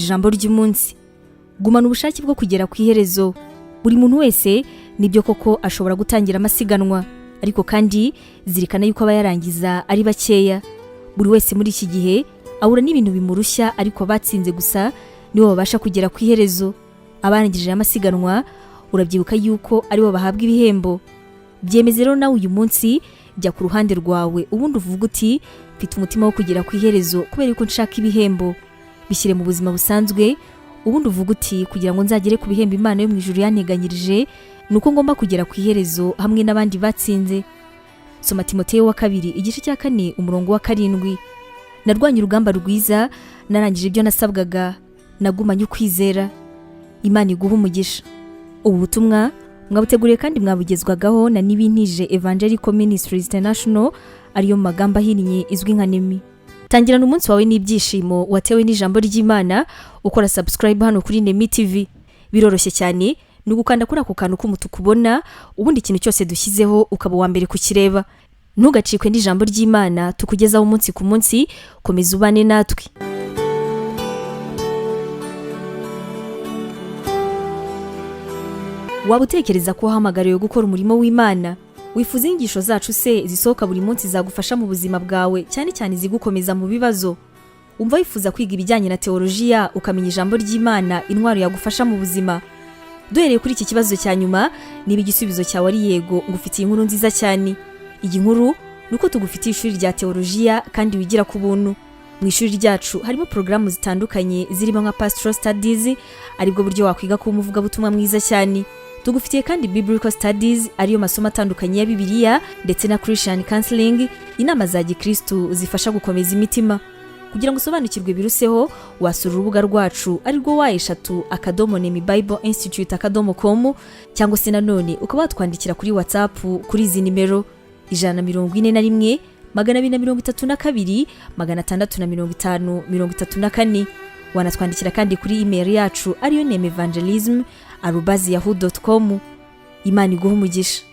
Ijambo ry'umunsi: gumana ubushake bwo kugera ku iherezo. Buri muntu wese, nibyo koko, ashobora gutangira amasiganwa, ariko kandi zirikana yuko abayarangiza ari bakeya. Buri wese muri iki gihe ahura n'ibintu bimurushya, ariko abatsinze gusa nibo babasha kugera ku iherezo. Abarangije amasiganwa, urabyibuka yuko aribo bahabwa ibihembo. Byemeze rero nawe uyu munsi, jya ku ruhande rwawe, ubundi uvuge uti: "Mfite umutima wo kugera ku iherezo kubera yuko nshaka ibihembo." Bishyire mu buzima busanzwe, ubundi uvuge uti: "Kugira ngo nzagere ku bihembo Imana yo mu ijuru yanteganyirije, ni uko ngomba kugera ku iherezo hamwe n'abandi batsinze." Soma Timoteyo wa kabiri, igice cya 4, umurongo wa 7: "Narwanye urugamba rwiza, narangije ibyo nasabwaga, nagumanye ukwizera." Imana iguha umugisha. Ubu butumwa mwabuteguriye kandi mwabugezwagaho na Nibintije Evangelical Ministries International, ariyo mu magambo ahinnye izwi nka NEMI. Tangirana umunsi wawe n'ibyishimo watewe n'ijambo ry'Imana ukora subscribe hano kuri Nemi TV. Biroroshye cyane, ni ugukanda kuri ako kantu k'umutuku ubona, ubundi ikintu cyose dushyizeho ukaba uwa mbere kukireba. Ntugacikwe n'ijambo ry'Imana tukugezaho umunsi ku munsi. Komeza ubane natwe. Waba utekereza ko wahamagariwe gukora umurimo w'Imana? Wifuza inyigisho zacu se zisohoka buri munsi zagufasha mu buzima bwawe, cyane cyane izigukomeza mu bibazo? Umva wifuza kwiga ibijyanye na teolojiya, ukamenya ijambo ry'Imana, intwaro yagufasha mu buzima? Duhereye kuri iki kibazo cya nyuma, niba igisubizo cyawe ari yego, ngufitiye inkuru nziza cyane. Iyi nkuru ni uko tugufitiye ishuri rya teolojiya kandi wigira ku buntu. Mu ishuri ryacu harimo porogaramu zitandukanye zirimo nka Pastoral Studies, aribwo buryo wakwiga kuba umuvugabutumwa mwiza cyane. Tugufitiye kandi Biblical Studies, ariyo masomo atandukanye ya Bibiliya, ndetse na Christian Counseling, inama za gikristu zifasha gukomeza imitima. Kugira ngo usobanukirwe biruseho, wasura urubuga rwacu, arirwo www.nemibibleinstitute.com, cyangwa se nanone ukaba watwandikira kuri WhatsApp kuri izi nimero: 141 232 650 34. Wanatwandikira kandi kuri email yacu, ariyo nemevangelism@yahoo.com. Imana iguha umugisha.